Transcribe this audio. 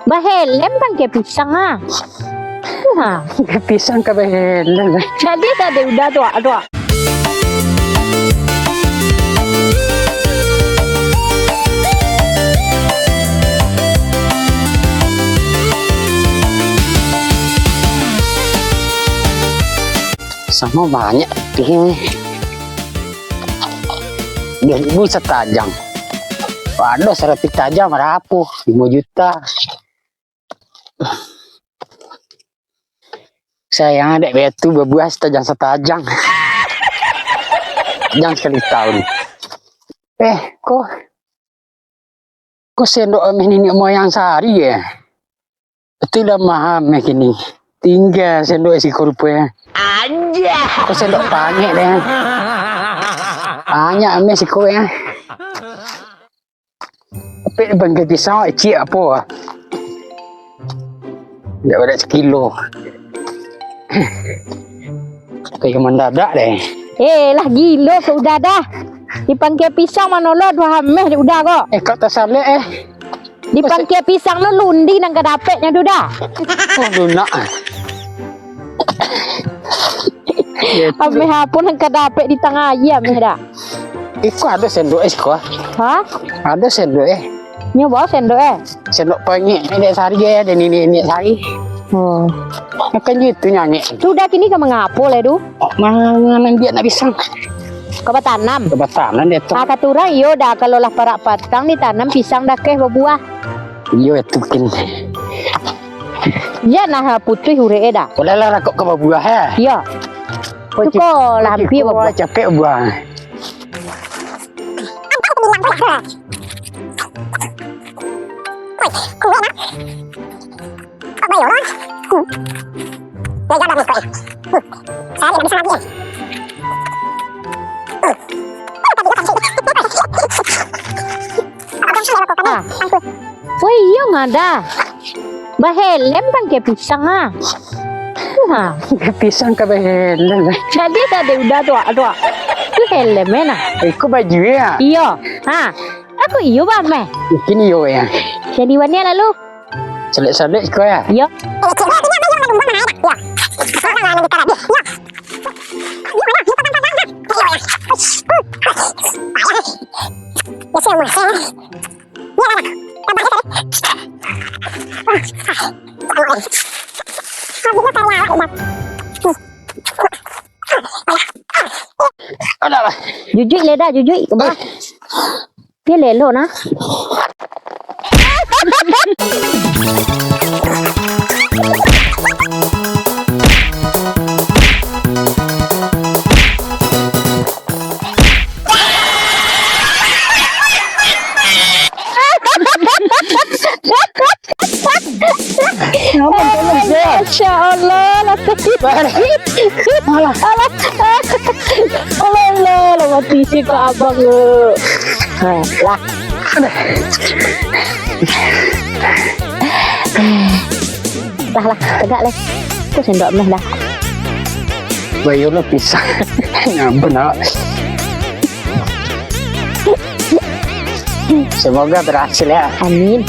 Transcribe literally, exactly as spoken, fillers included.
Bahelem pangkia pisang, ha. Ha. Pangkia pisang ka bahelem. Jadi tadi udah tuak, tuak. Samo banyak pitih ni. Duo ribu satajang. Waduh, sarapih tajang barapo? Limo juta. Sayang, dek baitu babuah satajang-satajang. Tajang sakali taun. Eh, ko, ko sendok ameh niniak moyang sari, eh? Itu lah maha ameh kini. Tingga sendok siko rupo, eh. Anjay. Ko sendok pangek deh. Banyak ameh siko, eh. Tapi bangkai pisang awak ciek apo? Dak badak sakilo. Kayo mandadak deh. Eh, lah gilo sudah dah. Di pangkia pisang mano lo duo ameh dek udah ko. Eh, kok tasalek, eh? Di pangkia pisang lo lundi nan ka dapeknyo tu dah. Oh, lunak. Ameh apo nan ka dapek di tangah aia ameh dah. Iko ado sendok eh siko. Ha? Ado sendok eh. Nyo bao sendok eh. Sendok pangek niniak sari eh, ado niniak sari. Oh. Makan gitu nyangek. Tu dah kini ka mangapo leh tu? Mananam biak nak pisang. Ka batanam. Ka batanam deh tu. Ah, kata urang iyo dah, kalau lah parak patang ditanam pisang dah keh babuah. Iyo tu kin. Jan nah putuih urek eh dah. Boleh lah rakok ka babuah eh. Iyo. Cuko lah ampia babuah. Capek buah. Ah. Oh iyo, ngada. Bahelem pangkia pisang, ah. Ha. Pisang ka bahelem. Jadi tadi udah tuak, tuak. Tu helem eh nah. Iko baju ya? Iyo. Ha. Aku iyo bah meh. Mungkin iyo ya. Jadi wania lalu. Selek-selek iko ya? Iyo. Alah lah. Jujuik leda, jujuik. Kebah. Dia lelo nah. Masya Allah lah. Alah. Alah. Alah, alah, lah mati si kak abang tu. Ha, lah. Lah, lah, tegak leh. Aku sendok meh dah. Bayo lah pisang. Nyaman awak. Semoga berhasil ya. Amin.